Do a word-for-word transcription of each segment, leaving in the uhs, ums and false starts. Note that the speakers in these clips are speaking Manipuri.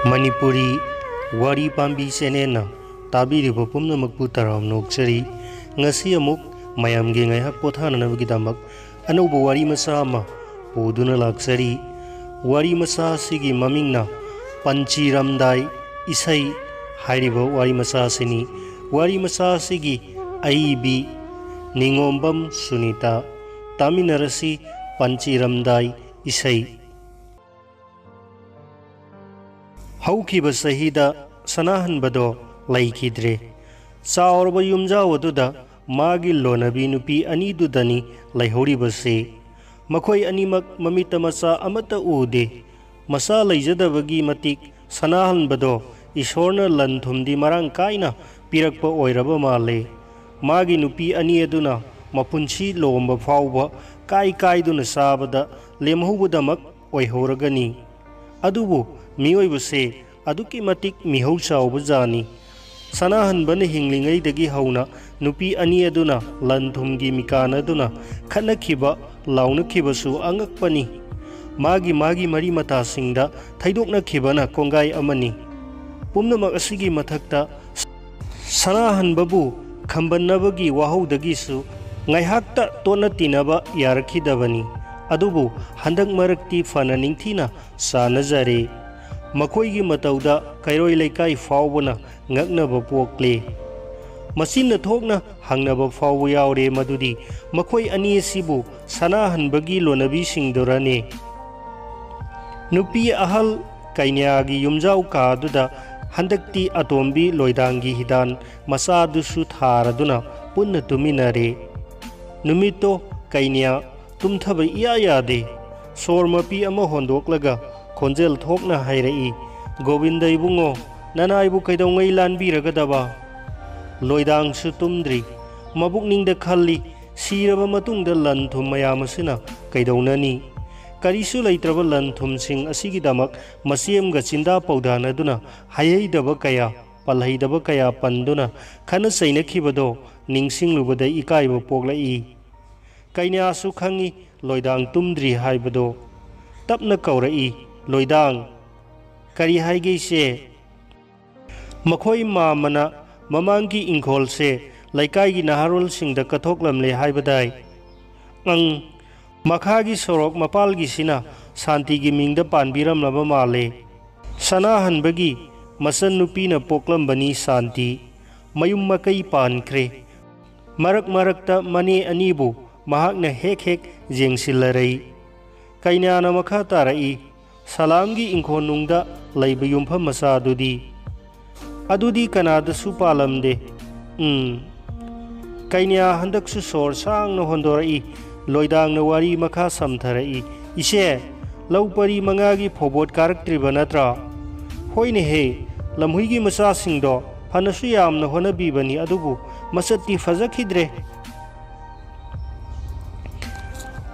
ꯃꯅꯤꯄꯨꯔꯤ ꯋꯥꯔꯤ ꯄꯥꯝꯕꯤ ꯆꯦꯅꯦꯜꯅ ꯇꯥꯕꯤꯔꯤꯕ ꯄꯨꯝꯅꯃꯛꯄꯨ ꯇꯔꯥꯝꯅ ꯑꯣꯛꯆꯔꯤ꯫ ꯉꯁꯤ ꯑꯃꯨꯛ ꯃꯌꯥꯝꯒꯤ ꯉꯥꯏꯍꯥꯛ ꯄꯣꯊꯥꯅꯅꯕꯒꯤꯗꯃꯛ ꯑꯅꯧꯕ ꯋꯥꯔꯤ ꯃꯆꯥ ꯑꯃ ꯄꯨꯗꯨꯅ ꯂꯥꯛꯆꯔꯤ꯫ ꯋꯥꯔꯤ ꯃꯆꯥ ꯑꯁꯤꯒꯤ ꯃꯃꯤꯡꯅ ꯄꯟꯆꯤꯔꯝꯗꯥꯏ ꯏꯁꯩ ꯍꯥꯏꯔꯤꯕ ꯋꯥꯔꯤ ꯃꯆꯥ ꯑꯁꯤꯅꯤ꯫ ꯋꯥꯔꯤ ꯃꯆꯥ ꯑꯁꯤꯒꯤ ꯑꯏꯕꯤ ꯅꯤꯉꯣꯝꯕꯝ ꯁꯨꯅꯤꯇꯥ꯫ ꯇꯥꯃꯤꯟꯅꯔꯁꯤ ꯄꯟꯆꯤꯔꯝꯗꯥꯏ ꯏꯁꯩ꯫ ꯍꯧꯈꯤꯕ ꯆꯍꯤꯗ ꯁꯅꯥꯍꯟꯕꯗꯣ ꯂꯩꯈꯤꯗ꯭ꯔꯦ꯫ ꯆꯥꯎꯔꯕ ꯌꯨꯝꯖꯥꯎ ꯑꯗꯨꯗ ꯃꯥꯒꯤ ꯂꯣꯟꯅꯕꯤ ꯅꯨꯄꯤ ꯑꯅꯤꯗꯨꯗꯅꯤ ꯂꯩꯍꯧꯔꯤꯕꯁꯤ꯫ ꯃꯈꯣꯏ ꯑꯅꯤꯃꯛ ꯃꯃꯤꯠꯇ ꯃꯆꯥ ꯑꯃꯠꯇ ꯎꯗꯦ꯫ ꯃꯆꯥ ꯂꯩꯖꯗꯕꯒꯤ ꯃꯇꯤꯛ ꯁꯅꯥꯍꯟꯕꯗꯣ ꯏꯁꯣꯔꯅ ꯂꯟ ꯊꯨꯝꯗꯤ ꯃꯔꯥꯡ ꯀꯥꯏꯅ ꯄꯤꯔꯛꯄ ꯑꯣꯏꯔꯕ ꯃꯥꯜꯂꯦ꯫ ꯃꯥꯒꯤ ꯅꯨꯄꯤ ꯑꯅꯤ ꯑꯗꯨꯅ ꯃꯄꯨꯟꯁꯤ ꯂꯣꯝꯕ ꯐꯥꯎꯕ ꯀꯥꯏ ꯀꯥꯏꯗꯨꯅ ꯆꯥꯕꯗ ꯂꯦꯝꯍꯧꯕꯗꯃꯛ ꯑꯣꯏꯍꯧꯔꯒꯅꯤ꯫ ꯑꯗꯨꯕꯨ ꯃꯤꯑꯣꯏꯕꯁꯦ ꯑꯗꯨꯛꯀꯤ ꯃꯇꯤꯛ ꯃꯤꯍꯧ ꯆꯥꯎꯕ ꯖꯥꯠꯅꯤ꯫ ꯁꯅꯥꯍꯟꯕꯅ ꯍꯤꯡꯂꯤꯉꯩꯗꯒꯤ ꯍꯧꯅ ꯅꯨꯄꯤ ꯑꯅꯤ ꯑꯗꯨꯅ ꯂꯟ ꯊꯨꯝꯒꯤ ꯃꯤꯀꯥꯅꯗꯨꯅ ꯈꯠꯅꯈꯤꯕ, ꯂꯥꯎꯅꯈꯤꯕꯁꯨ ꯑꯉꯛꯄꯅꯤ꯫ ꯃꯥꯒꯤ ꯃꯥꯒꯤ ꯃꯔꯤ ꯃꯇꯥꯁꯤꯡꯗ ꯊꯩꯗꯣꯛꯅꯈꯤꯕꯅ ꯀꯣꯡꯒꯥꯏ ꯑꯃꯅꯤ꯫ ꯄꯨꯝꯅꯃꯛ ꯑꯁꯤꯒꯤ ꯃꯊꯛꯇ ꯁꯅꯥꯍꯟꯕꯕꯨ ꯈꯝꯕꯟꯅꯕꯒꯤ ꯋꯥꯍꯧꯗꯒꯤꯁꯨ ꯉꯥꯏꯍꯥꯛꯇ ꯇꯣꯠꯅ ꯇꯤꯟꯅꯕ ꯌꯥꯔꯛꯈꯤꯗꯕꯅꯤ꯫ ꯑꯗꯨꯕꯨ ꯍꯟꯗꯛ ꯃꯔꯛꯇꯤ ꯐꯅ ꯅꯤꯡꯊꯤꯅ ꯆꯥꯟꯅꯖꯔꯦ꯫ ꯃꯈꯣꯏꯒꯤ ꯃꯇꯧꯗ ꯀꯩꯔꯣꯏ ꯂꯩꯀꯥꯏ ꯐꯥꯎꯕꯅ ꯉꯛꯅꯕ ꯄꯣꯛꯂꯦ꯫ ꯃꯆꯤꯟꯅ ꯊꯣꯛꯅ ꯍꯪꯅꯕ ꯐꯥꯎꯕ ꯌꯥꯎꯔꯦ ꯃꯗꯨꯗꯤ ꯃꯈꯣꯏ ꯑꯅꯤ ꯑꯁꯤꯕꯨ ꯁꯅꯥꯍꯟꯕꯒꯤ ꯂꯣꯟꯅꯕꯤꯁꯤꯡꯗꯨꯔꯅꯦ꯫ ꯅꯨꯄꯤ ꯑꯍꯜ ꯀꯩꯅ꯭ꯌꯥꯒꯤ ꯌꯨꯝꯖꯥꯎ ꯀꯥꯗꯨꯗ ꯍꯟꯗꯛꯇꯤ ꯑꯇꯣꯝꯕꯤ ꯂꯣꯏꯗꯥꯡꯒꯤ ꯍꯤꯗꯥꯟ ꯃꯆꯥꯗꯨꯁꯨ ꯊꯥꯔꯗꯨꯅ ꯄꯨꯟꯅ ꯇꯨꯃꯤꯟꯅꯔꯦ꯫ ꯅꯨꯃꯤꯠꯇꯣ ꯀꯩꯅ꯭ꯌꯥ ꯇꯨꯝꯊꯕ ꯏꯌꯥ ꯌꯥꯗꯦ꯫ ꯁꯣꯔ ꯃꯄꯤ ꯑꯃ ꯍꯣꯟꯗꯣꯛꯂꯒ ꯈꯣꯟꯖꯦꯜ ꯊꯣꯛꯅ ꯍꯥꯏꯔꯛꯏ, "ꯒꯣꯕꯤꯟꯗ ꯏꯕꯨꯡꯉꯣ, ꯅꯅꯥꯏꯕꯨ ꯀꯩꯗꯧꯉꯩ ꯂꯥꯟꯕꯤꯔꯒꯗꯕ?" ꯂꯣꯏꯗꯥꯡꯁꯨ ꯇꯨꯝꯗ꯭ꯔꯤ꯫ ꯃꯕꯨꯛꯅꯤꯡꯗ ꯈꯜꯂꯤ, "ꯁꯤꯔꯕ ꯃꯇꯨꯡꯗ ꯂꯟ ꯊꯨꯝ ꯃꯌꯥꯝ ꯑꯁꯤꯅ ꯀꯩꯗꯧꯅꯅꯤ?" ꯀꯔꯤꯁꯨ ꯂꯩꯇ꯭ꯔꯕ ꯂꯟ ꯊꯨꯝꯁꯤꯡ ꯑꯁꯤꯒꯤꯗꯃꯛ ꯃꯆꯦꯝꯒ ꯆꯤꯟꯗꯥ ꯄꯧꯗꯥꯅꯗꯨꯅ ꯍꯥꯏꯍꯩꯗꯕ ꯀꯌꯥ, ꯄꯜꯍꯩꯗꯕ ꯀꯌꯥ ꯄꯟꯗꯨꯅ ꯈꯠꯅ ꯆꯩꯅꯈꯤꯕꯗꯣ ꯅꯤꯡꯁꯤꯡꯂꯨꯕꯗ ꯏꯀꯥꯏꯕ ꯄꯣꯛꯂꯛꯏ꯫ ꯀꯩꯅ꯭ꯌꯥꯁꯨ ꯈꯪꯏ ꯂꯣꯏꯗꯥꯡ ꯇꯨꯝꯗ꯭ꯔꯤ ꯍꯥꯏꯕꯗꯣ꯫ ꯇꯞꯅ ꯀꯧꯔꯛꯏ, "ꯂꯣꯏꯗꯥꯡ!" "ꯀꯔꯤ ꯍꯥꯏꯒꯦ, ꯏꯆꯦ?" "ꯃꯈꯣꯏ ꯃꯥꯝꯃꯅ ꯃꯃꯥꯡꯒꯤ ꯏꯪꯈꯣꯜꯁꯦ ꯂꯩꯀꯥꯏꯒꯤ ꯅꯍꯥꯔꯣꯜꯁꯤꯡꯗ ꯀꯠꯊꯣꯛꯂꯝꯂꯦ ꯍꯥꯏꯕꯗꯥꯏ?" "ꯑꯪ, ꯃꯈꯥꯒꯤ ꯁꯣꯔꯣꯛ ꯃꯄꯥꯜꯒꯤꯁꯤꯅ ꯁꯥꯟꯇꯤꯒꯤ ꯃꯤꯡꯗ ꯄꯥꯟꯕꯤꯔꯝꯂꯕ ꯃꯥꯜꯂꯦ꯫ ꯁꯅꯥꯍꯟꯕꯒꯤ ꯃꯆꯟꯅꯨꯄꯤꯅ ꯄꯣꯛꯂꯝꯕꯅꯤ ꯁꯥꯟꯇꯤ꯫ ꯃꯌꯨꯝ ꯃꯀꯩ ꯄꯥꯟꯈ꯭ꯔꯦ꯫ ꯃꯔꯛ ꯃꯔꯛꯇ ꯃꯅꯦ ꯑꯅꯤꯕꯨ ꯃꯍꯥꯛꯅ ꯍꯦꯛ ꯍꯦꯛ ꯌꯦꯡꯁꯤꯜꯂꯔꯩ꯫" ꯀꯩꯅ꯭ꯌꯥꯅ ꯃꯈꯥ ꯇꯥꯔꯛꯏ, "ꯁꯂꯥꯝꯒꯤ ꯏꯪꯈꯣꯜꯅꯨꯡꯗ ꯂꯩꯕ ꯌꯨꯝꯐꯝ ꯃꯆꯥꯗꯨꯗꯤ?" "ꯑꯗꯨꯗꯤ ꯀꯅꯥꯗꯁꯨ ꯄꯥꯜꯂꯝꯗꯦ꯫" "ꯎꯝ꯫" ꯀꯩꯅ꯭ꯌꯥ ꯍꯟꯗꯛꯁꯨ ꯁꯣꯔ ꯁꯥꯡꯅ ꯍꯣꯟꯗꯣꯔꯛꯏ꯫ ꯂꯣꯏꯗꯥꯡꯅ ꯋꯥꯔꯤ ꯃꯈꯥ ꯁꯝꯊꯔꯛꯏ, "ꯏꯆꯦ, ꯂꯧ ꯄꯔꯤ ꯃꯉꯥꯒꯤ ꯐꯧꯕꯣꯠ ꯀꯥꯔꯛꯇ꯭ꯔꯤꯕ ꯅꯠꯇ꯭ꯔꯥ?" "ꯍꯣꯏꯅꯦꯍꯦ, ꯂꯝꯍꯨꯏꯒꯤ ꯃꯆꯥꯁꯤꯡꯗꯣ ꯐꯅꯁꯨ ꯌꯥꯝꯅ ꯍꯣꯠꯅꯕꯤꯕꯅꯤ, ꯑꯗꯨꯕꯨ ꯃꯆꯠꯇꯤ ꯐꯖꯈꯤꯗ꯭ꯔꯦ꯫"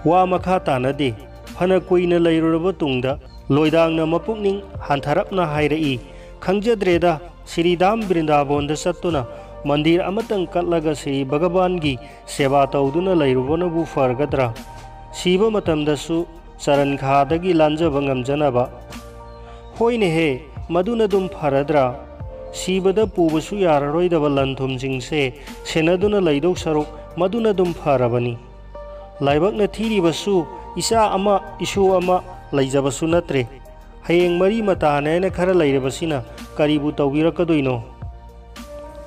ꯋꯥ ꯃꯈꯥ ꯇꯥꯅꯗꯦ꯫ ꯐꯅ ꯀꯨꯏꯅ ꯂꯩꯔꯨꯔꯕ ꯇꯨꯡꯗ ꯂꯣꯏꯗꯥꯡꯅ ꯃꯄꯨꯛꯅꯤꯡ ꯍꯟꯊꯔꯞꯅ ꯍꯥꯏꯔꯛꯏ, "ꯈꯪꯖꯗ꯭ꯔꯦꯗ, ꯁ꯭ꯔꯤ ꯙꯥꯝ ꯕ꯭ꯔꯤꯟꯗꯥꯕꯣꯟꯗ ꯆꯠꯇꯨꯅ ꯃꯟꯗꯤꯔ ꯑꯃꯇꯪ ꯀꯠꯂꯒ ꯁ꯭ꯔꯤ ꯚꯒꯕꯥꯟꯒꯤ ꯁꯦꯕꯥ ꯇꯧꯗꯨꯅ ꯂꯩꯔꯨꯕꯅꯕꯨ ꯐꯔꯒꯗ꯭ꯔꯥ? ꯁꯤꯕ ꯃꯇꯝꯗꯁꯨ ꯆꯔꯟ ꯈꯥꯗꯒꯤ ꯂꯥꯟꯖꯕ ꯉꯝꯖꯅꯕ꯫" "ꯍꯣꯏꯅꯦꯍꯦ, ꯃꯗꯨꯅ ꯑꯗꯨꯝ ꯐꯔꯗ꯭ꯔꯥ? ꯁꯤꯕꯗ ꯄꯨꯕꯁꯨ ꯌꯥꯔꯔꯣꯏꯗꯕ ꯂꯟ ꯊꯨꯝꯁꯤꯡꯁꯦ ꯁꯦꯟꯅꯗꯨꯅ ꯂꯩꯗꯧ ꯁꯔꯨꯛ ꯃꯗꯨꯅ ꯑꯗꯨꯝ ꯐꯔꯕꯅꯤ꯫ ꯂꯥꯏꯕꯛꯅ ꯊꯤꯔꯤꯕꯁꯨ ꯏꯆꯥ ꯑꯃ, ꯏꯁꯨ ꯑꯃ ꯂꯩꯖꯕꯁꯨ ꯅꯠꯇ꯭ꯔꯦ꯫ ꯍꯌꯦꯡ ꯃꯔꯤ ꯃꯇꯥꯅꯦꯅ ꯈꯔ ꯂꯩꯔꯕꯁꯤꯅ ꯀꯔꯤꯕꯨ ꯇꯧꯕꯤꯔꯛꯀꯗꯣꯏꯅꯣ?"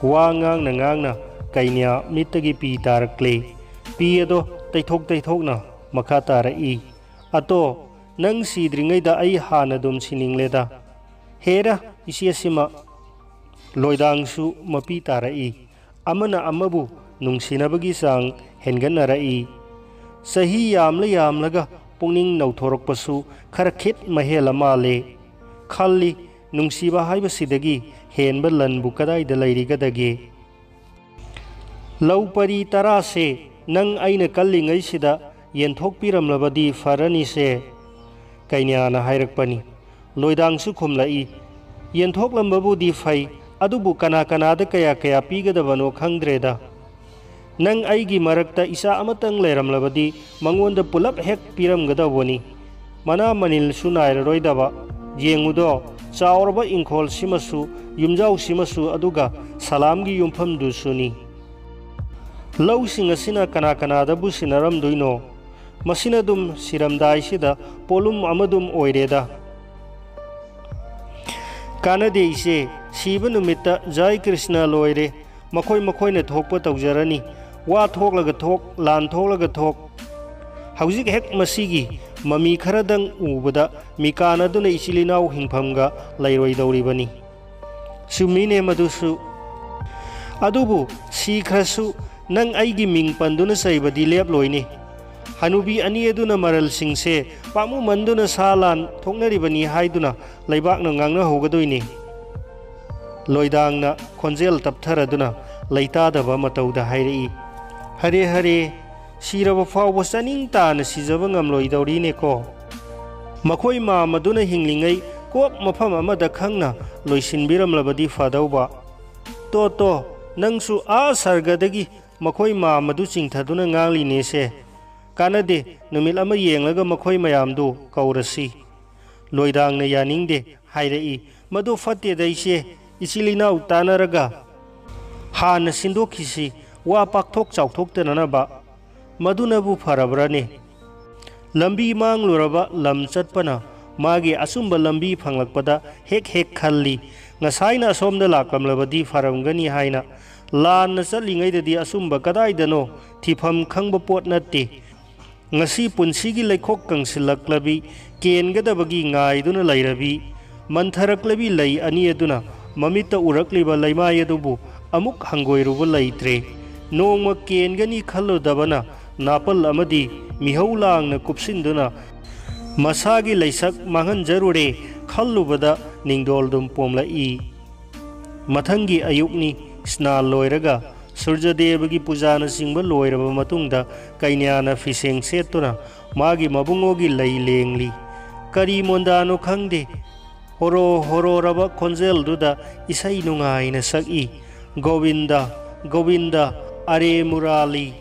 ꯋꯥ ꯉꯥꯡꯅ ꯉꯥꯡꯅ ꯀꯩꯅ꯭ꯌꯥ ꯃꯤꯠꯇꯒꯤ ꯄꯤ ꯇꯥꯔꯛꯂꯦ꯫ ꯄꯤ ꯑꯗꯣ ꯇꯩꯊꯣꯛ ꯇꯩꯊꯣꯛꯅ ꯃꯈꯥ ꯇꯥꯔꯛꯏ, "ꯑꯇꯣ, ꯅꯪ ꯁꯤꯗ꯭ꯔꯤꯉꯩꯗ ꯑꯩ ꯍꯥꯟꯅ ꯑꯗꯨꯝ ꯁꯤꯅꯤꯡꯂꯦꯗ꯫ ꯍꯦꯔꯥ, ꯏꯆꯦꯁꯤꯃ!" ꯂꯣꯏꯗꯥꯡꯁꯨ ꯃꯄꯤ ꯇꯥꯔꯛꯏ꯫ ꯑꯃꯅ ꯑꯃꯕꯨ ꯅꯨꯡꯁꯤꯅꯕꯒꯤ ꯆꯥꯡ ꯍꯦꯟꯒꯠꯅꯔꯛꯏ꯫ ꯆꯍꯤ ꯌꯥꯝꯂ ꯌꯥꯝꯂꯒ ꯄꯨꯛꯅꯤꯡ ꯅꯧꯊꯣꯔꯛꯄꯁꯨ ꯈꯔ ꯈꯤꯠ ꯃꯍꯦꯜꯂ ꯃꯥꯜꯂꯦ꯫ ꯈꯜꯂꯤ, ꯅꯨꯡꯁꯤꯕ ꯍꯥꯏꯕꯁꯤꯗꯒꯤ ꯍꯦꯟꯕ ꯂꯟꯕꯨ ꯀꯗꯥꯏꯗ ꯂꯩꯔꯤꯒꯗꯒꯦ? "ꯂꯧ ꯄꯔꯤ ꯇꯔꯥꯁꯦ ꯅꯪ ꯑꯩꯅ ꯀꯜꯂꯤꯉꯩꯁꯤꯗ ꯌꯦꯟꯊꯣꯛꯄꯤꯔꯝꯂꯕꯗꯤ ꯐꯔꯅꯤꯁꯦ", ꯀꯩꯅ꯭ꯌꯥꯅ ꯍꯥꯏꯔꯛꯄꯅꯤ꯫ ꯂꯣꯏꯗꯥꯡꯁꯨ ꯈꯨꯝꯂꯛꯏ, "ꯌꯦꯟꯊꯣꯛꯂꯝꯕꯕꯨꯗꯤ ꯐꯩ, ꯑꯗꯨꯕꯨ ꯀꯅꯥ ꯀꯅꯥꯗ ꯀꯌꯥ ꯀꯌꯥ ꯄꯤꯒꯗꯕꯅꯣ ꯈꯪꯗ꯭ꯔꯦꯗ꯫ ꯅꯪ ꯑꯩꯒꯤ ꯃꯔꯛꯇ ꯏꯆꯥ ꯑꯃꯇꯪ ꯂꯩꯔꯝꯂꯕꯗꯤ ꯃꯉꯣꯟꯗ ꯄꯨꯂꯞ ꯍꯦꯛ ꯄꯤꯔꯝꯒꯗꯧꯕꯅꯤ꯫ ꯃꯅꯥ ꯃꯅꯤꯜꯁꯨ ꯅꯥꯏꯔꯔꯣꯏꯗꯕ꯫ ꯌꯦꯡꯉꯨꯗꯣ, ꯆꯥꯎꯔꯕ ꯏꯪꯈꯣꯜꯁꯤꯃꯁꯨ, ꯌꯨꯝꯖꯥꯎꯁꯤꯃꯁꯨ, ꯑꯗꯨꯒ ꯁꯂꯥꯝꯒꯤ ꯌꯨꯝꯐꯝꯗꯨꯁꯨꯅꯤ꯫ ꯂꯧꯁꯤꯡ ꯑꯁꯤꯅ ꯀꯅꯥ ꯀꯅꯥꯗꯕꯨ ꯁꯤꯟꯅꯔꯝꯗꯣꯏꯅꯣ? ꯃꯁꯤꯅ ꯑꯗꯨꯝ ꯁꯤꯔꯝꯗꯥꯏꯁꯤꯗ ꯄꯣꯠꯂꯨꯝ ꯑꯃꯗꯨꯝ ꯑꯣꯏꯔꯦꯗ꯫ ꯀꯥꯟꯅꯗꯦ ꯏꯆꯦ, ꯁꯤꯕ ꯅꯨꯃꯤꯠꯇ ꯖꯥꯏ ꯀ꯭ꯔꯤꯁꯅ ꯂꯣꯏꯔꯦ, ꯃꯈꯣꯏ ꯃꯈꯣꯏꯅ ꯊꯣꯛꯄ ꯇꯧꯖꯔꯅꯤ꯫ ꯋꯥ ꯊꯣꯛꯂꯒ ꯊꯣꯛ, ꯂꯥꯟ ꯊꯣꯛꯂꯒ ꯊꯣꯛ꯫ ꯍꯧꯖꯤꯛ ꯍꯦꯛ ꯃꯁꯤꯒꯤ ꯃꯃꯤ ꯈꯔꯗꯪ ꯎꯕꯗ ꯃꯤꯀꯥꯟꯅꯗꯨꯅ ꯏꯆꯤꯜ ꯏꯅꯥꯎ ꯍꯤꯡꯐꯝꯒ ꯂꯩꯔꯣꯏꯗꯧꯔꯤꯕꯅꯤ꯫ ꯆꯨꯝꯃꯤꯅꯦ ꯃꯗꯨꯁꯨ꯫ ꯑꯗꯨꯕꯨ ꯁꯤꯈ꯭ꯔꯁꯨ ꯅꯪ ꯑꯩꯒꯤ ꯃꯤꯡ ꯄꯟꯗꯨꯅ ꯆꯩꯕꯗꯤ ꯂꯦꯞꯂꯣꯏꯅꯦ꯫ ꯍꯅꯨꯕꯤ ꯑꯅꯤ ꯑꯗꯨꯅ ꯃꯔꯜꯁꯤꯡꯁꯦ ꯄꯥꯝꯃꯨꯃꯟꯗꯨꯅ ꯁꯥ ꯂꯥꯟ ꯊꯣꯛꯅꯔꯤꯕꯅꯤ ꯍꯥꯏꯗꯨꯅ ꯂꯩꯕꯥꯛꯅ ꯉꯥꯡꯅꯍꯧꯒꯗꯣꯏꯅꯤ꯫ ꯂꯣꯏꯗꯥꯡꯅ ꯈꯣꯟꯖꯦꯜ ꯇꯞꯊꯔꯗꯨꯅ ꯂꯩꯇꯥꯗꯕ ꯃꯇꯧꯗ ꯍꯥꯏꯔꯛꯏ, "ꯍꯔꯦ ꯍꯔꯦ, ꯁꯤꯔꯕ ꯐꯥꯎꯕ ꯆꯥꯅꯤꯡ ꯇꯥꯅ ꯁꯤꯖꯕ ꯉꯝꯂꯣꯏꯗꯧꯔꯤꯅꯦꯀꯣ꯫ ꯃꯈꯣꯏ ꯃꯥꯝꯃꯗꯨꯅ ꯍꯤꯡꯂꯤꯉꯩ ꯀꯣꯛ ꯃꯐꯝ ꯑꯃꯗ ꯈꯪꯅ ꯂꯣꯏꯁꯤꯟꯕꯤꯔꯝꯂꯕꯗꯤ ꯐꯗꯧꯕ꯫ ꯇꯣ ꯇꯣ, ꯅꯪꯁꯨ ꯑꯥ ꯁꯔꯒꯗꯒꯤ ꯃꯈꯣꯏ ꯃꯥꯝꯃꯗꯨ ꯆꯤꯡꯊꯗꯨꯅ ꯉꯥꯡꯂꯤꯅꯦꯁꯦ꯫ ꯀꯥꯟꯅꯗꯦ, ꯅꯨꯃꯤꯠ ꯑꯃ ꯌꯦꯡꯂꯒ ꯃꯈꯣꯏ ꯃꯌꯥꯝꯗꯨ ꯀꯧꯔꯁꯤ꯫" ꯂꯣꯏꯗꯥꯡꯅ ꯌꯥꯅꯤꯡꯗꯦ ꯍꯥꯏꯔꯛꯏ꯫ "ꯃꯗꯨ ꯐꯠꯇꯦꯗ ꯏꯆꯦ, ꯏꯆꯤꯜ ꯏꯅꯥꯎ ꯇꯥꯟꯅꯔꯒ ꯍꯥꯟꯅ ꯁꯤꯟꯗꯣꯛꯈꯤꯁꯤ, ꯋꯥ ꯄꯥꯛꯊꯣꯛ ꯆꯥꯎꯊꯣꯛꯇꯅꯅꯕ꯫ ꯃꯗꯨꯅꯕꯨ ꯐꯔꯕ꯭ꯔꯅꯦ?" ꯂꯝꯕꯤ ꯃꯥꯡꯂꯨꯔꯕ ꯂꯝ ꯆꯠꯄꯅ ꯃꯥꯒꯤ ꯑꯆꯨꯝꯕ ꯂꯝꯕꯤ ꯐꯪꯂꯛꯄꯗ ꯍꯦꯛ ꯍꯦꯛ ꯈꯜꯂꯤ, "ꯉꯁꯥꯏꯅ ꯑꯁꯣꯝꯗ ꯂꯥꯛꯂꯝꯂꯕꯗꯤ ꯐꯔꯝꯒꯅꯤ" ꯍꯥꯏꯅ꯫ ꯂꯥꯟꯅ ꯆꯠꯂꯤꯉꯩꯗꯗꯤ ꯑꯆꯨꯝꯕ ꯀꯗꯥꯏꯗꯅꯣ ꯊꯤꯐꯝ ꯈꯪꯕ ꯄꯣꯠ ꯅꯠꯇꯦ꯫ ꯉꯁꯤ ꯄꯨꯟꯁꯤꯒꯤ ꯂꯩꯈꯣꯛ ꯀꯪꯁꯤꯜꯂꯛꯂꯕꯤ, ꯀꯦꯟꯒꯗꯕꯒꯤ ꯉꯥꯏꯗꯨꯅ ꯂꯩꯔꯕꯤ, ꯃꯟꯊꯔꯛꯂꯕꯤ ꯂꯩ ꯑꯅꯤ ꯑꯗꯨꯅ ꯃꯃꯤꯠꯇ ꯎꯔꯛꯂꯤꯕ ꯂꯩꯃꯥꯏ ꯑꯗꯨꯕꯨ ꯑꯃꯨꯛ ꯍꯪꯒꯣꯏꯔꯨꯕ ꯂꯩꯇ꯭ꯔꯦ꯫ ꯅꯣꯡꯃ ꯀꯦꯟꯒꯅꯤ ꯈꯜꯂꯨꯗꯕꯅ ꯅꯥꯄꯜ ꯑꯃꯗꯤ ꯃꯤꯍꯧ ꯂꯥꯡꯅ ꯀꯨꯞꯁꯤꯟꯗꯨꯅ ꯃꯁꯥꯒꯤ ꯂꯩꯁꯛ ꯃꯥꯡꯍꯟꯖꯔꯨꯔꯦ ꯈꯜꯂꯨꯕꯗ ꯅꯤꯡꯗꯣꯜꯗꯨꯝ ꯄꯣꯝꯂꯛꯏ꯫ ꯃꯊꯪꯒꯤ ꯑꯌꯨꯛꯅꯤ꯫ ꯁ꯭ꯅꯥꯟ ꯂꯣꯏꯔꯒ ꯁꯨꯔꯖꯗꯦꯕꯒꯤ ꯄꯨꯖꯥꯅꯆꯤꯡꯕ ꯂꯣꯏꯔꯕ ꯃꯇꯨꯡꯗ ꯀꯩꯅ꯭ꯌꯥꯅ ꯐꯤꯁꯦꯡ ꯁꯦꯠꯇꯨꯅ ꯃꯥꯒꯤ ꯃꯕꯨꯡꯉꯣꯒꯤ ꯂꯩ ꯂꯦꯡꯂꯤ꯫ ꯀꯔꯤ ꯃꯣꯟꯗꯥꯅꯣ ꯈꯪꯗꯦ, ꯍꯣꯔꯣ ꯍꯣꯔꯣꯔꯕ ꯈꯣꯟꯖꯦꯜꯗꯨꯗ ꯏꯁꯩ ꯅꯨꯡꯉꯥꯏꯅ ꯁꯛꯏ, "ꯒꯣꯕꯤꯟꯗ, ꯒꯣꯕꯤꯟꯗ, ꯑꯔꯦ ꯃꯨꯔꯥꯂꯤ"꯫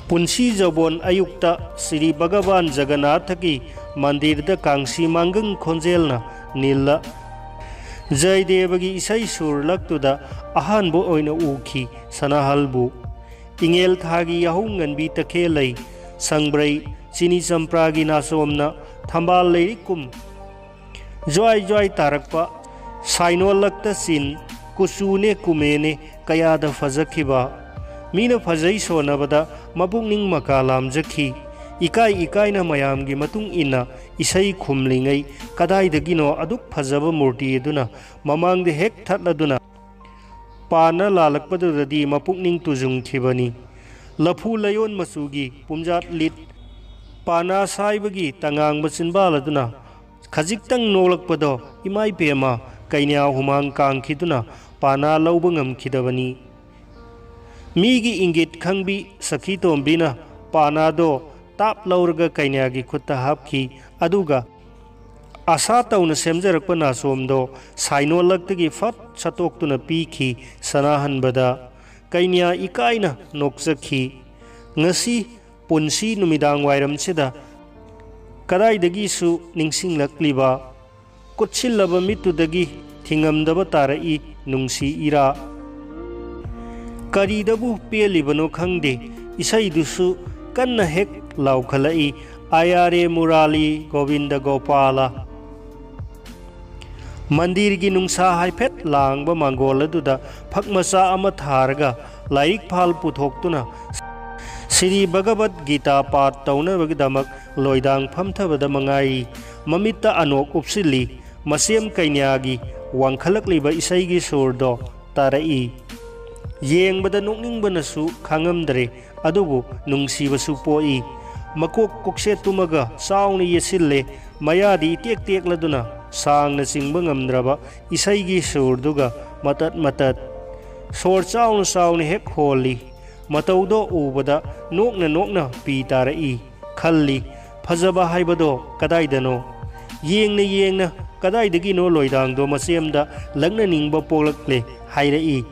ꯄꯨꯟꯁꯤ ꯖꯧꯕꯣꯟ ꯑꯌꯨꯛꯇ ꯁ꯭ꯔꯤ ꯚꯒꯕꯥꯟ ꯖꯒꯟꯅꯥꯊꯒꯤ ꯃꯟꯗꯤꯔꯗ ꯀꯥꯡꯁꯤ ꯃꯥꯡꯒꯪ ꯈꯣꯟꯖꯦꯜꯅ ꯅꯤꯜꯂ꯫ ꯖꯌꯗꯦꯕꯒꯤ ꯏꯁꯩ ꯁꯨꯔ ꯂꯛꯇꯨꯗ ꯑꯍꯥꯟꯕ ꯑꯣꯏꯅ ꯎꯈꯤ ꯁꯅꯥꯍꯜꯕꯨ꯫ ꯏꯉꯦꯜ ꯊꯥꯒꯤ ꯌꯥꯍꯧ ꯉꯟꯕꯤ ꯇꯈꯦꯜꯂꯩ, ꯁꯪꯕ꯭ꯔꯩ, ꯆꯤꯅꯤ ꯆꯝꯄ꯭ꯔꯥꯒꯤ ꯅꯥꯆꯣꯝꯅ ꯊꯝꯕꯥꯜ ꯂꯩꯔꯤꯛ ꯀꯨꯝ ꯖ꯭ꯋꯥꯏ ꯖ꯭ꯋꯥꯏ ꯇꯥꯔꯛꯄ ꯁꯥꯏꯅꯣꯜꯂꯛꯇ ꯆꯤꯟ, ꯀꯨꯆꯨꯅꯦ ꯀꯨꯃꯦꯅꯦ ꯀꯌꯥꯗ ꯐꯖꯈꯤꯕ꯫ ꯃꯤꯅ ꯐꯖꯩ ꯁꯣꯟꯅꯕꯗ ꯃꯄꯨꯛꯅꯤꯡ ꯃꯀꯥ ꯂꯥꯝꯖꯈꯤ꯫ ꯏꯀꯥꯏ ꯏꯀꯥꯏꯅ ꯃꯌꯥꯝꯒꯤ ꯃꯇꯨꯡ ꯏꯟꯅ ꯏꯁꯩ ꯈꯨꯝꯂꯤꯉꯩ ꯀꯗꯥꯏꯗꯒꯤꯅꯣ ꯑꯗꯨꯛ ꯐꯖꯕ ꯃꯨꯔꯇꯤ ꯑꯗꯨꯅ ꯃꯃꯥꯡꯗ ꯍꯦꯛ ꯊꯠꯂꯗꯨꯅ ꯄꯥꯟꯅ ꯂꯥꯜꯂꯛꯄꯗꯨꯗꯗꯤ ꯃꯄꯨꯛꯅꯤꯡ ꯇꯨꯖꯨꯡꯈꯤꯕꯅꯤ꯫ ꯂꯐꯨ ꯂꯩꯌꯣꯟ ꯃꯆꯨꯒꯤ ꯄꯨꯝꯖꯥꯠ ꯂꯤꯠ, ꯄꯥꯅꯥ ꯁꯥꯏꯕꯒꯤ ꯇꯉꯥꯡꯕ ꯆꯤꯟꯕꯥꯜ ꯑꯗꯨꯅ ꯈꯖꯤꯛꯇꯪ ꯅꯣꯛꯂꯛꯄꯗꯣ ꯏꯃꯥꯏ ꯄꯦꯝꯃ ꯀꯩꯅ꯭ꯌꯥ ꯍꯨꯃꯥꯡ ꯀꯥꯡꯈꯤꯗꯨꯅ ꯄꯥꯅꯥ ꯂꯧꯕ ꯉꯝꯈꯤꯗꯕꯅꯤ꯫ ꯃꯤꯒꯤ ꯏꯪꯒꯤꯠ ꯈꯪꯕꯤ ꯁꯈꯤ ꯇꯣꯝꯕꯤꯅ ꯄꯥꯅꯥꯗꯣ ꯇꯥꯞ ꯂꯧꯔꯒ ꯀꯩꯅ꯭ꯌꯥꯒꯤ ꯈꯨꯠꯇ ꯍꯥꯞꯈꯤ꯫ ꯑꯗꯨꯒ ꯑꯁꯥ ꯇꯧꯅ ꯁꯦꯝꯖꯔꯛꯄ ꯅꯥꯆꯣꯝꯗꯣ ꯁꯥꯏꯅꯣꯜꯂꯛꯇꯒꯤ ꯐꯠ ꯁꯠꯇꯣꯛꯇꯨꯅ ꯄꯤꯈꯤ ꯁꯅꯥꯍꯟꯕꯗ꯫ ꯀꯩꯅ꯭ꯌꯥ ꯏꯀꯥꯏꯅ ꯅꯣꯛꯆꯈꯤ꯫ ꯉꯁꯤ ꯄꯨꯟꯁꯤ ꯅꯨꯃꯤꯗꯥꯡ ꯋꯥꯏꯔꯝꯁꯤꯗ ꯀꯗꯥꯏꯗꯒꯤꯁꯨ ꯅꯤꯡꯁꯤꯡꯂꯛꯂꯤꯕ ꯀꯨꯠꯁꯤꯜꯂꯕ ꯃꯤꯠꯇꯨꯗꯒꯤ ꯊꯤꯡꯉꯝꯗꯕ ꯇꯥꯔꯛꯏ ꯅꯨꯡꯁꯤ ꯏꯔꯥ꯫ ꯀꯔꯤꯗꯕꯨ ꯄꯦꯜꯂꯤꯕꯅꯣ ꯈꯪꯗꯦ, ꯏꯁꯩꯗꯨꯁꯨ ꯀꯟꯅ ꯍꯦꯛ ꯂꯥꯎꯈꯠꯂꯛꯏ, "ꯑꯌꯥꯔꯦ ꯃꯨꯔꯥꯂꯤ ꯒꯣꯕꯤꯟꯗ ꯒꯣꯄꯥꯂ"꯫ ꯃꯟꯗꯤꯔꯒꯤ ꯅꯨꯡꯁꯥ ꯍꯥꯏꯐꯦꯠ ꯂꯥꯡꯕ ꯃꯥꯡꯒꯣꯜ ꯑꯗꯨꯗ ꯐꯛ ꯃꯆꯥ ꯑꯃ ꯊꯥꯔꯒ ꯂꯥꯏꯔꯤꯛ ꯐꯥꯜ ꯄꯨꯊꯣꯛꯇꯨꯅ ꯁ꯭ꯔꯤ ꯚꯒꯕꯠ ꯒꯤꯇꯥ ꯄꯥꯊ ꯇꯧꯅꯕꯒꯤꯗꯃꯛ ꯂꯣꯏꯗꯥꯡ ꯐꯝꯊꯕꯗ ꯃꯉꯥꯏꯔꯤ꯫ ꯃꯃꯤꯠꯇ ꯑꯅꯣꯛ ꯎꯞꯁꯤꯜꯂꯤ꯫ ꯃꯁꯦꯝ ꯀꯩꯅ꯭ꯌꯥꯒꯤ ꯋꯥꯡꯈꯠꯂꯛꯂꯤꯕ ꯏꯁꯩꯒꯤ ꯁꯨꯔꯗꯣ ꯇꯥꯔꯛꯏ꯫ ꯌꯦꯡꯕꯗ ꯅꯣꯛꯅꯤꯡꯕꯅꯁꯨ ꯈꯥꯡꯉꯝꯗ꯭ꯔꯦ, ꯑꯗꯨꯕꯨ ꯅꯨꯡꯁꯤꯕꯁꯨ ꯄꯣꯛꯏ꯫ ꯃꯀꯣꯛ ꯀꯣꯛꯁꯦꯠꯇꯨꯃꯒ ꯆꯥꯎꯅ ꯌꯦꯠꯁꯤꯜꯂꯦ꯫ ꯃꯌꯥꯗꯤ ꯏꯇꯦꯛ ꯇꯦꯛꯂꯗꯨꯅ ꯁꯥꯡꯅ ꯆꯤꯡꯕ ꯉꯝꯗ꯭ꯔꯕ ꯏꯁꯩꯒꯤ ꯁꯨꯔꯗꯨꯒ ꯃꯇꯠ ꯃꯇꯠ ꯁꯣꯔ ꯆꯥꯎꯅ ꯆꯥꯎꯅ ꯍꯦꯛ ꯍꯣꯜꯂꯤ꯫ ꯃꯇꯧꯗꯣ ꯎꯕꯗ ꯅꯣꯛꯅ ꯅꯣꯛꯅ ꯄꯤ ꯇꯥꯔꯛꯏ꯫ ꯈꯜꯂꯤ, "ꯐꯖꯕ ꯍꯥꯏꯕꯗꯣ ꯀꯗꯥꯏꯗꯅꯣ?" ꯌꯦꯡꯅ ꯌꯦꯡꯅ ꯀꯗꯥꯏꯗꯒꯤꯅꯣ ꯂꯣꯏꯗꯥꯡꯗꯣ ꯃꯆꯦꯝꯗ ꯂꯛꯅꯅꯤꯡꯕ ꯄꯣꯛꯂꯛꯂꯦ ꯍꯥꯏꯔꯛꯏ꯫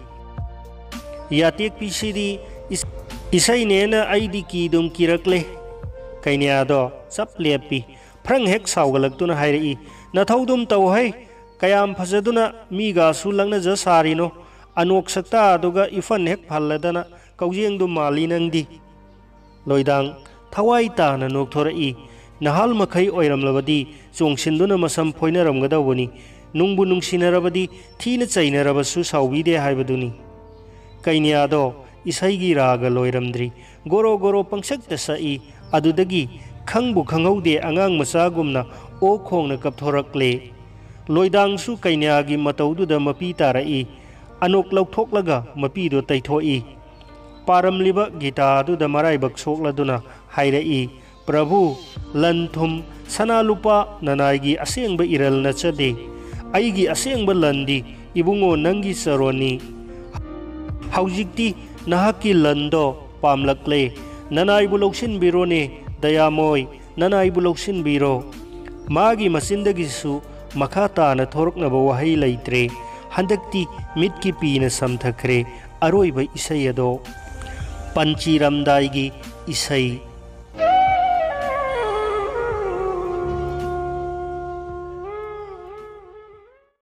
ꯌꯥꯇꯦꯛꯄꯤꯁꯤꯗꯤ ꯏꯁ-, ꯏꯁꯩꯅꯦꯅ ꯑꯩꯗꯤ ꯀꯤꯗꯨꯝ ꯀꯤꯔꯛꯂꯦ꯫ ꯀꯩꯅ꯭ꯌꯥꯗꯣ ꯆꯞ ꯂꯦꯞꯄꯤ꯫ ꯐ꯭ꯔꯪ ꯍꯦꯛ ꯁꯥꯎꯒꯠꯂꯛꯇꯨꯅ ꯍꯥꯏꯔꯛꯏ, "ꯅꯊꯧꯗꯨꯝ ꯇꯧ ꯍꯩ, ꯀꯌꯥꯝ ꯐꯖꯗꯨꯅ ꯃꯤꯒꯥꯁꯨ ꯂꯛꯅꯖ ꯁꯥꯔꯤꯅꯣ? ꯑꯅꯣꯛ ꯁꯛꯇꯥ ꯑꯗꯨꯒ ꯏꯐꯟ ꯍꯦꯛ ꯐꯜꯂꯗꯅ ꯀꯧꯖꯦꯡꯗꯨ ꯃꯥꯜꯂꯤ ꯅꯪꯗꯤ!" ꯂꯣꯏꯗꯥꯡ ꯊꯋꯥꯏ ꯇꯥꯅ ꯅꯣꯛꯊꯣꯔꯛꯏ, "ꯅꯍꯥꯜ ꯃꯈꯩ ꯑꯣꯏꯔꯝꯂꯕꯗꯤ ꯆꯣꯡꯁꯤꯟꯗꯨꯅ ꯃꯁꯝ ꯐꯣꯏꯅꯔꯝꯒꯗꯧꯕꯅꯤ꯫ ꯅꯨꯡꯕꯨ ꯅꯨꯡꯁꯤꯅꯔꯕꯗꯤ ꯊꯤꯅ ꯆꯩꯅꯔꯕꯁꯨ ꯁꯥꯎꯕꯤꯗꯦ ꯍꯥꯏꯕꯗꯨꯅꯤ꯫" ꯀꯩꯅ꯭ꯌꯥꯗꯣ ꯏꯁꯩꯒꯤ ꯔꯥꯒ ꯂꯣꯏꯔꯝꯗ꯭ꯔꯤ꯫ ꯒꯣꯔꯣ ꯒꯣꯔꯣ ꯄꯪꯁꯛꯇ ꯁꯛꯏ꯫ ꯑꯗꯨꯗꯒꯤ ꯈꯪꯕꯨ ꯈꯪꯍꯧꯗꯦ ꯑꯉꯥꯡ ꯃꯆꯥꯒꯨꯝꯅ ꯑꯣꯛ ꯈꯣꯡꯅ ꯀꯞꯊꯣꯔꯛꯂꯦ꯫ ꯂꯣꯏꯗꯥꯡꯁꯨ ꯀꯩꯅ꯭ꯌꯥꯒꯤ ꯃꯇꯧꯗꯨꯗ ꯃꯄꯤ ꯇꯥꯔꯛꯏ꯫ ꯑꯅꯣꯛ ꯂꯧꯊꯣꯛꯂꯒ ꯃꯄꯤꯗꯣ ꯇꯩꯊꯣꯛꯏ꯫ ꯄꯥꯔꯝꯂꯤꯕ ꯒꯤꯇꯥ ꯑꯗꯨꯗ ꯃꯔꯥꯏꯕꯛ ꯁꯣꯛꯂꯗꯨꯅ ꯍꯥꯏꯔꯛꯏ, "ꯄ꯭ꯔꯚꯨ, ꯂꯟ ꯊꯨꯝ, ꯁꯅꯥ ꯂꯨꯄꯥ ꯅꯅꯥꯏꯒꯤ ꯑꯁꯦꯡꯕ ꯏꯔꯜ ꯅꯠꯆꯗꯦ꯫ ꯑꯩꯒꯤ ꯑꯁꯦꯡꯕ ꯂꯟꯗꯤ ꯏꯕꯨꯡꯉꯣ ꯅꯪꯒꯤ ꯆꯔꯣꯟꯅꯤ꯫ ꯍꯧꯖꯤꯛꯇꯤ ꯅꯍꯥꯛꯀꯤ ꯂꯟꯗꯣ ꯄꯥꯝꯂꯛꯂꯦ꯫ ꯅꯅꯥꯏꯕꯨ ꯂꯧꯁꯤꯟꯕꯤꯔꯣꯅꯦ, ꯗꯌꯥꯃꯣꯏ, ꯅꯅꯥꯏꯕꯨ ꯂꯧꯁꯤꯟꯕꯤꯔꯣ꯫" ꯃꯥꯒꯤ ꯃꯆꯤꯟꯗꯒꯤꯁꯨ ꯃꯈꯥ ꯇꯥꯅ ꯊꯣꯔꯛꯅꯕ ꯋꯥꯍꯩ ꯂꯩꯇ꯭ꯔꯦ꯫ ꯍꯟꯗꯛꯇꯤ ꯃꯤꯠꯀꯤ ꯄꯤꯅ ꯁꯝꯊꯈ꯭ꯔꯦ꯫ ꯑꯔꯣꯏꯕ ꯏꯁꯩ ꯑꯗꯣ ꯄꯟꯆꯤꯔꯝꯗꯥꯏꯒꯤ ꯏꯁꯩ꯫